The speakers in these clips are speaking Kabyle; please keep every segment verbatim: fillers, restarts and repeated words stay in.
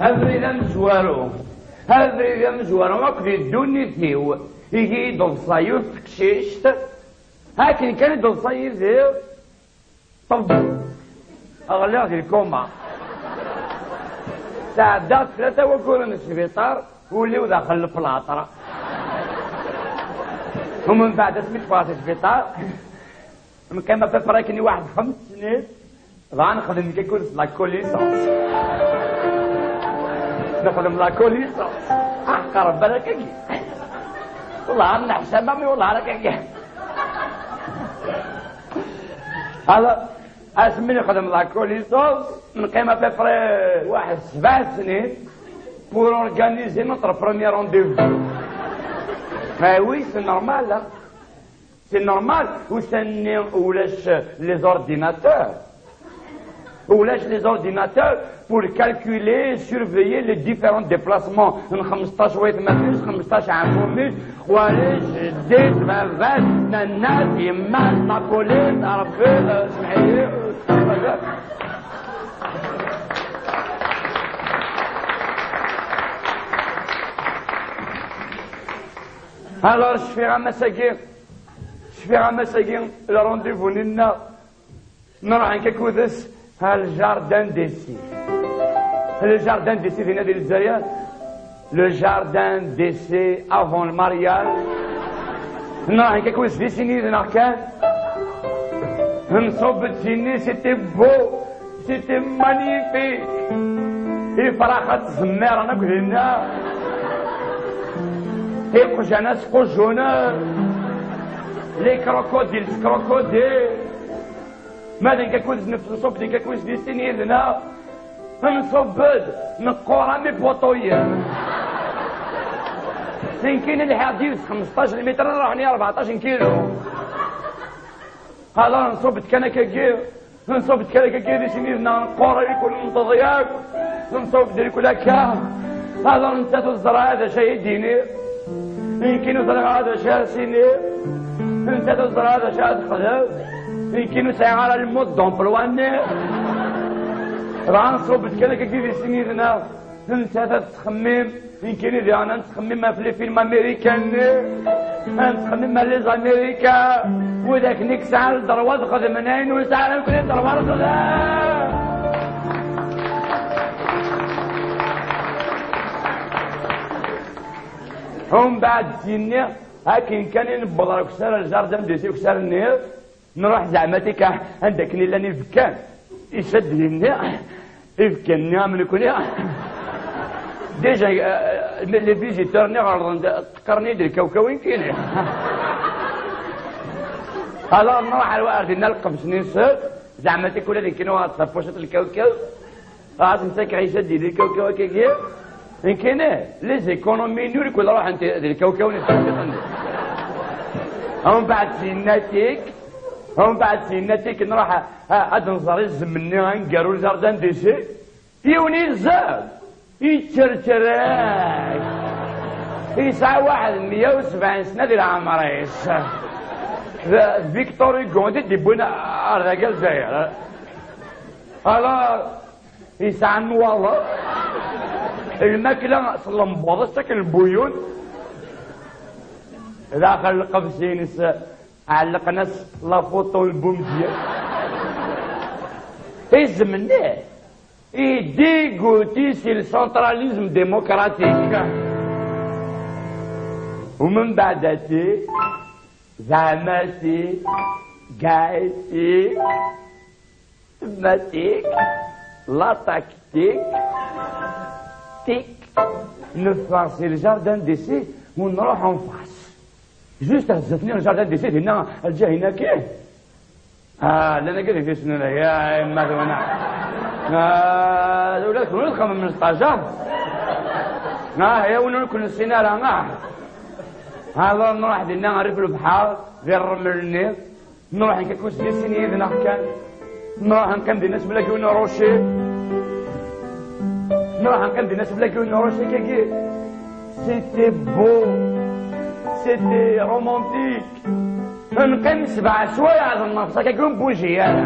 Abrid amezwaru, abrid amezwaru akk di ddunit-iw, igi i d-teḍsa yiwet teqcict, akken kan i d-teḍsa yid-i, ṭebb, ɣliɣ di lkuma. Sɛeddaɣ tlata waguren n sbiṭar, ul-iw daxel leplaṭra. Umbeɛd asmi ffɣeɣ si sbiṭar, neqqim à peu près akken i waḥed xems snin, dɣa nexdem quelque chose la connaissance. Nexdem la connaissance. Ah, qerreb ara kagi. Wallah, ar neḥsab, ami wallah ara kagi. Alors, asmi nexdem la connaissance, neqqim à peu près waḥed sebɛa snin pour organiser notre premier rendez-vous. Mais oui, c'est normal, hein. C'est normal, ussan-nni ulac les ordinateurs. Ulac les ordinateurs pour calculer, surveiller les différents déplacements. N xmesṭac waytmaten-is, xmesṭac ɛemmumen-is, xwali-s, jeddi-s, baba-s, nanna-s, yemma-s, la police, Rebbi, euh, semḥ-iyi. Alors, cfiɣ-am ass-agi, cfiɣ-am ass-agi, le rendez-vous-nni-nneɣ, nruḥ nekk akked-s ɣer le jardin d'essai. Le jardin d'essai dinna di Lezzayer, le jardin d'essai avant le mariage. Nruḥ nekk akked-s di sin yid-neɣ kan. Nṣubb-d sinni, c'était beau, c'était magnifique. Ifrax ad ttẓemmiren akk dinna. Iqjan ad squjjunen. Les crocodiles, crocodiles. Ma d nekk akked-s nef-, nṣubb-d nekk akked-s di sin yid-neɣ, nṣubb-d, neqqur am ibuṭuyen. Nekkini lḥiɣ-d yid-s xmesṭac lmitr, ruḥen i rbeɛṭac n kilu. Alors nṣubb-d kan akkagi, nṣubb-d kan akkagi di sin yid-neɣ, neqqur irkul n teḍyag, nṣubb-d irkul akka. Alors nettat ur teẓra ara d acu ay d-ini. Nekkini ur ẓriɣ ara d acu ara s-iniɣ. Nettat ur teẓra ara d acu ara texdem. Nekkini ur sɛiɣ ara le mode d'emploi-nni. Dɣa nṣubb-d kan akkagi di sin yid-neɣ. Nettat ad tettxemmim. Nekkini diɣen ad nettxemmim ɣef les films américains-nni. Ad nettxemmim ɣef les Américains. Widak-nni i yesɛan le droit ad xedmen ayen ur nesɛi ara nekkni le droit ad nexdem. Umbeɛd sinni, akken kan i newweḍ ar ukessar, ar le jardin d'essai ukessar-nni, nruḥ zeɛma tika anda akken i llan ibekkan. Icad-nni, ibekkan-nni am nekni. Déjà, euh, les visiteurs-nni ɣelḍen-d, qqaren-iyi-d lkawkaw nekkini. Alors nruḥ ar, ar dinna lqefs-nni nsen, zeɛma tika ula d nekkini uɣeɣ-d tapuciṭ n lkawkaw. Ad ntak Ɛisa di lkawkaw akkagi. Nekkini, les économies-nni ur kul ruḥent di lkawkaw n taftiqen. Umbeɛd sinnatik, umbeɛd sinnatik nruḥ a, a, ad nẓer izem-nni aneggaru le jardin d'essai. Yiwen izem, ičerčer-ak. Yesɛa waḥed meyya u sebɛin sna di leɛmer-is. D Victor Hugo i t-id-iwwin ar dagi Lezzayer. Alors, yesɛa nnwaḍer, lmakla s lembuḍ, s akken lbuyun. Daxel lqefs-ines, ɛellqen-as la photo n Bumedya. Izem-nni, il dégoûte si le centralisme démocratique. ومن بعد تي، زعما تي، قاعد تي. Tmatik, la tactique, tik. Neffeɣ si le jardin d'essai, ur nruḥ en face. Juste ar zdat-nni le jardin d'essai, dinna, lǧiha-inna kan. Ah, llan akka di tusnula, ya yemma tuna. Ah, ula d kenwi txemmem s ṭaja. Ah, ya win ur ken-nessin ara, ah. Alors nruḥ dinna, rrif lebḥer, di rrmel-nni. Nruḥ nekk akked-s di sin yid-neɣ kan. Nruḥ neqqim dinna s blaki n uruci. Nruḥ neqqim dinna s blaki n uruci kaki. C'était beau. C'était romantique. Neqqim sebɛa swayeɛ d nnefṣ akka ur nbuji ara.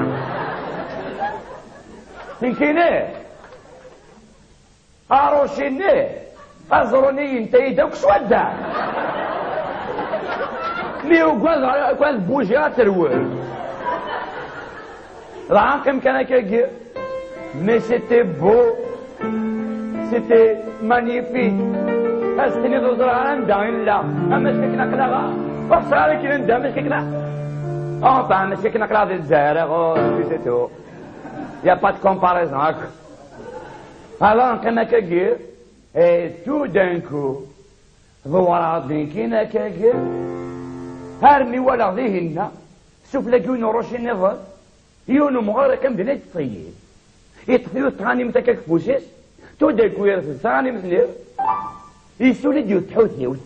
Nekkini. Aruc-nni, aẓru-nni yenta-yi-d akk swadda. Mi ugad, ugad buji ad terwel. Dɣa qqim kan akkagi. Mais c'était beau. C'était magnifique. Ad s-tiniḍ ur ẓriɣ ara anda i nella. Ama s akken aql-aɣ, ur ḥṣiɣ ara akken anda, ama s akken aql-aɣ. Enfin, ama s akken aql-aɣ di Lezzayer, oh, c'est tout. Y a pas de comparaison, akk. Alors, qqim akkagi, et tout d'un coup, ḍewreɣ-d nekkini akkagi, armi walaɣ dihinna, sufella n yiwen uruci nniḍen, yiwen umɣar akka medden ay yettṣeyyid. Yeṭṭef yiwet tɣanimt akka deg ufus-is, tout d'un coup yerfed taɣanimt-nni, yessuli-d yiwet tḥutiwt.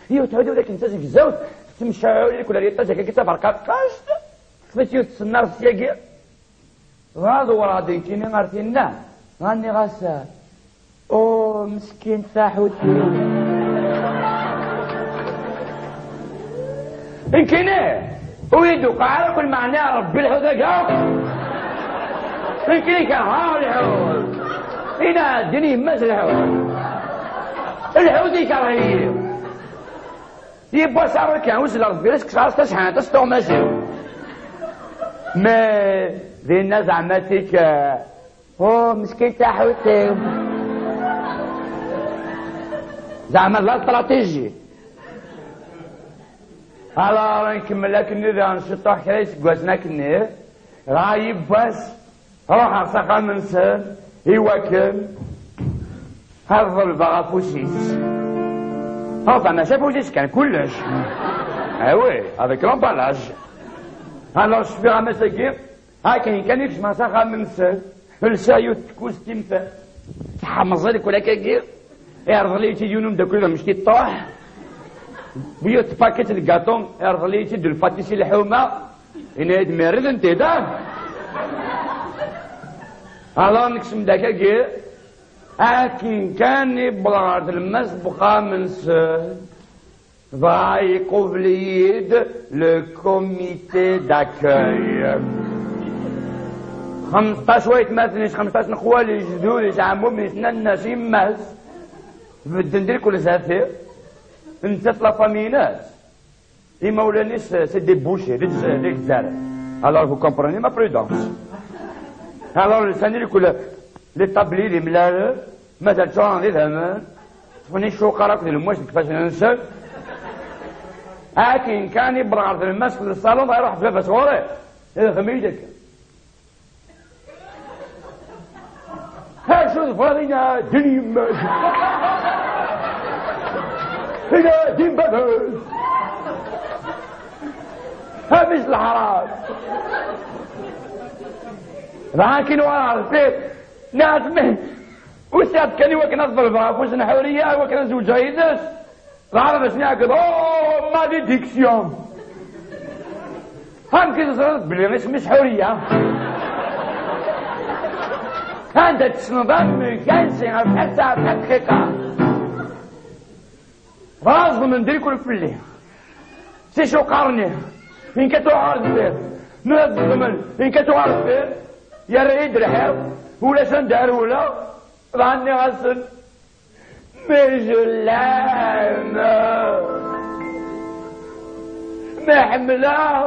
Yiwet tḥutiwt akken d tazegzawt, tettemcaɛul, kul ar yiṭij akka d taberqaqact, teṭṭef-itt yiwet tṣennart syagi. Dɣa ḍewreɣ-d nekkini ar tinna, dɣa nniɣ-as, "Oh, meskint taḥutit." Nekkini, ur yi-d-uqeɛ ara akk lmeɛna Rebbi lḥut-agi akk. Nekkini kerheɣ lḥut. Ina ddin yemma-s lḥut. Lḥut ikerh-iyi. Yiwwas ara kan, uzzleɣ deffir-s, kkseɣ-as tacḥant, as tuɣmas-iw. Mais dinna zeɛma tik, oh, meskin taḥuti-w. Zeɛma d la stratégie. Alors, nkemmel akkenni daɣen ciṭuḥ kra iseggasen akkenni. Dɣa yiwwas, ruḥeɣ s axxam-nsen i wakken ad ḍelbeɣ afus-is. Enfin, mačči afus-is kan, kullec. Eh oui, avec l'emballage. Alors, cfiɣ am ass-agi, akken kan i kecmeɣ s axxam-nsen, lsiɣ yiwet tkustimt tḥemẓi deg ulak-agi, ireḍel-iyi-tt-id yiwen umeddakel d amecṭuḥ, yiwet tpakit n lgaṭu, ireḍel-iyi-tt-id d lfatis i lḥuma, yenna-yi-d, "Mais rrez-tent-id, ah!" Alors nekcem-d akkagi, akken kan i wwḍeɣ ɣer tlemmast n uxxam-nsen, dɣa iqubel-iyi-d le comité d'accueil. Xemseṭṭac waytmaten-is, xemseṭṭac n xwali-s, jdur-is, ɛemmumen-is, nanna-s, yemma-s, bedden di lkul zdat-i, nettat la famille-ines. Imawlan-is, c'est des bouchers, d Igez-, d Igezzaren. Alors, vous comprenez ma prudence. Alors, lsan-i lekl, l'établi d imlal, mazal ččuren d idammen, ṭṭfen icuqar akked lemwac deg ifassen-nsen. Akken kan i wwḍeɣ ɣer tlemmast n ṣṣalun, dɣa iruḥ-d baba-s ɣur-i. Idxem-iyi-d akka. Acu tebɣiḍ, ina din yemma-k, ina din baba-k, a mmi-s n leḥram. Dɣa akken uɣaleɣ ɣer deffir, nniɣ-as, "Mmi, usiɣ-d kan i wakken ad ḍelbeɣ afus n Ḥuriya, i wakken ad zewǧeɣ yid-s." Dɣa baba-s-nni iɛeggeḍ, "Oh, malédiction! Amek i teẓriḍ belli isem-is Ḥuriya? Anda tessneḍ amek, ansi, ɣef ḥatta, ɣef ḥatta dqiqa?" Dɣa ẓedmen di lkul fell-i. S icuqaren-nni, nekk ad tuɣ ɣer deffir. Mi ad ẓedmen, nekk ad tuɣ ɣer deffir. Yerra-yi-d lḥiḍ, ulac anda rewleɣ. Dɣa nniɣ-asen, "Mais je l'aime. Mais ḥemmleɣ."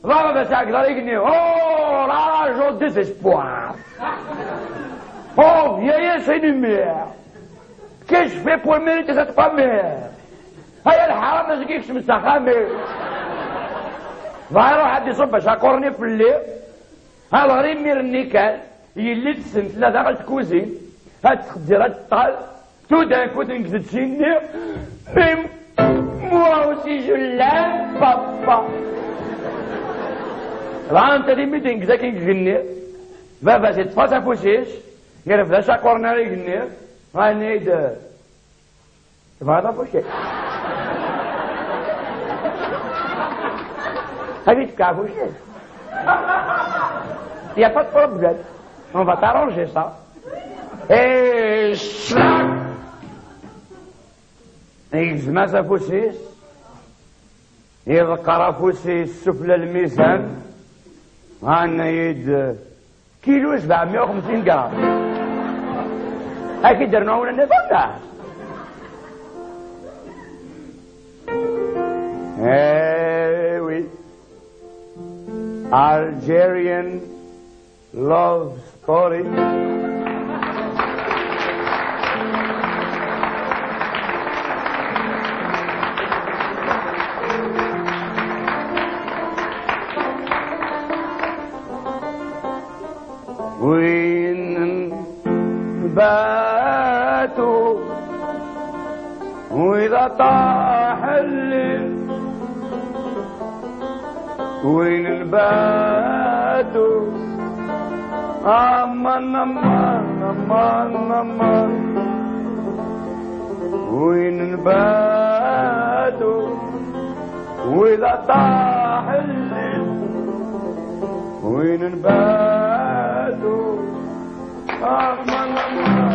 Dɣa baba-s iɛeggeḍ ar igenni, "Oh, rage au désespoir. Oh, vieillesse et lumière. Qu'ai-je fait pour mériter cette femme? Aya lḥaram, mazal ikcem s axxam-iw." Dɣa iruḥ ad iṣubb acaqur-nni fell-i. Ɣer imir-nni kan, yelli-tsen tella daxel tkuzint, ad txeddir, ad teṭṭal, tout d'un coup, tenkes-d syenni, "Mais moi aussi je l'aime, papa." Dɣa anta d imi d-ineggez akken deg igenni, baba-s iṭṭef-as afus-is, irfed acaqur-nni ar igenni, dɣa yenna-yi-d, "Tebɣiḍ afus-ik? Ad k-fkeɣ afus-ik. Y a pas de problème. On va t'arranger ça." Et chlac! Yegzem-as afus-is, iḍeqqer afus-is sufella lmizan, yenna-yi-d, "Kilo sebɛemya u xemsin gram." Ad k-id-rnuɣ ula nniḍen, neɣ? Eh oui. Algerian love story. Win batu, wida taḥelli, win batu, aman, aman, aman, aman, win batu, wida taḥelli, win batu, aman, aman.